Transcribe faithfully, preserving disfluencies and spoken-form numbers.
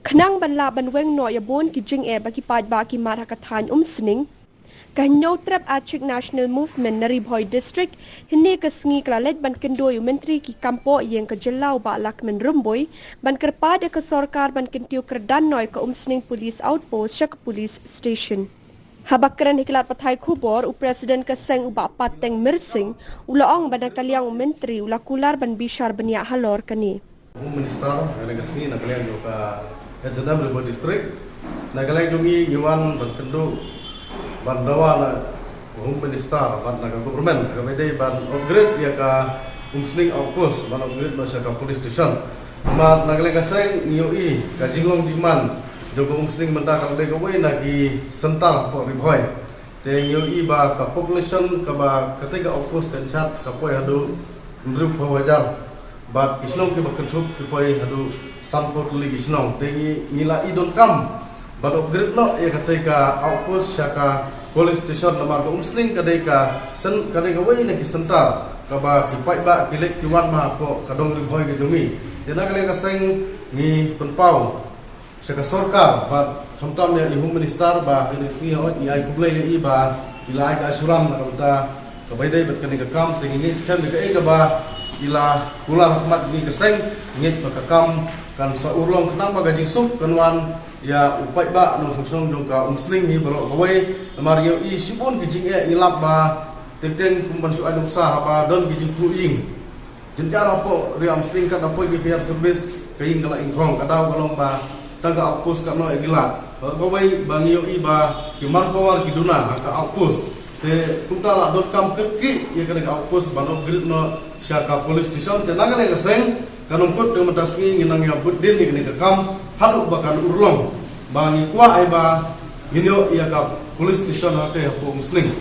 Khnang ban lah ban weng noh ïa bun ki jingeh ba ki paidbah ki mad ha ka thaiñ Umsning, ka Hynñiewtrep Achik National Movement na Ri Bhoi District hynne ka sngi ka la leit ban kynduh ïa u Myntri ki kam poh ïing ka jylla u Bah Lahkmen Rymbui ban kyrpad ïa ka sorkar ban kyntiew kyrdan noh ïa ka Umsning Police Outpost sha ka Police Station. Haba kren ha ki lad pathai khubor, u President ka seng u Bah Pateng Myrsing u la ong ba na ka liang u Myntri u la kular ban bishar bniah halor kane. Home Minister, na ka liang jong ka H and M Ri Bhoi District, na ka liang jong ngi ngi wan ban kynduh, ban dawa na Home Minister bad na ka government kaba dei ban upgrade ïa ka Umsning Outpost, ban upgrade noh sha ka police station. Namar na ka liang ka seng ngi ïohi ka jinglong jingman jong ka Umsning mynta ka dei kawei na ki center hapoh Ri Bhoi. Te ngi ïohi ba ka population kaba katei ka outpost kan shat ka poi haduh hynriewphew hajar. Bad ki shnong kiba kynthup ki poi haduh sanphew tylli ki shnong. Te ngi, ngi la i donkam ban upgrade noh ïa katei ka outpost sha ka police station namar ka Umsning ka dei ka sen-, ka dei kawei na ki center kaba ki paidbah ki leit ki wan ma hapoh ka dong Ri Bhoi ka jong ngi. Te na ka liang ka seng ngi pynpaw sha ka sorkar bad khamtam ïa i Home Minister ba ha kane ka sngi hooid ngi ai khublei ïa i ba i la ai ka assurance na ka bynta kaba ïadei bad kane ka kam. Te ngi ngeit skhem ïa kaei kaba i la kular ha khmat ngi ka seng, ngi ngeit ba ka kam kan sa urlong khnang ba ka jingsuk kan wan ïa u paidbah nongshong shnong jong ka Umsning hi baroh kawei. Namar ngi ïohi shibun ki jingeh ngi lap ba teng teng kum ban shu ai nuksa haba don ki jingpluh ïing. Jynjar hapoh Ri Umsning kat da poi ki fire service ka ïing ka la ingkhong, ka daw ka long ba tang ka outpost katno ïa ki lad. Ba kawei ba ngi ïohi ba ki manpower ki duna ha ka outpost. Te kumta la donkam kyrkieh ïa kane ka outpost ban upgrade noh sha ka police station. Te na kane ka seng ka nongkut te mynta sngi ngi nang ïa bud din ïa kane ka kam haduh ba kan urlong. Ba ngi kwah ai ba ngin ïoh ïa ka police station ha te hapoh Umsning.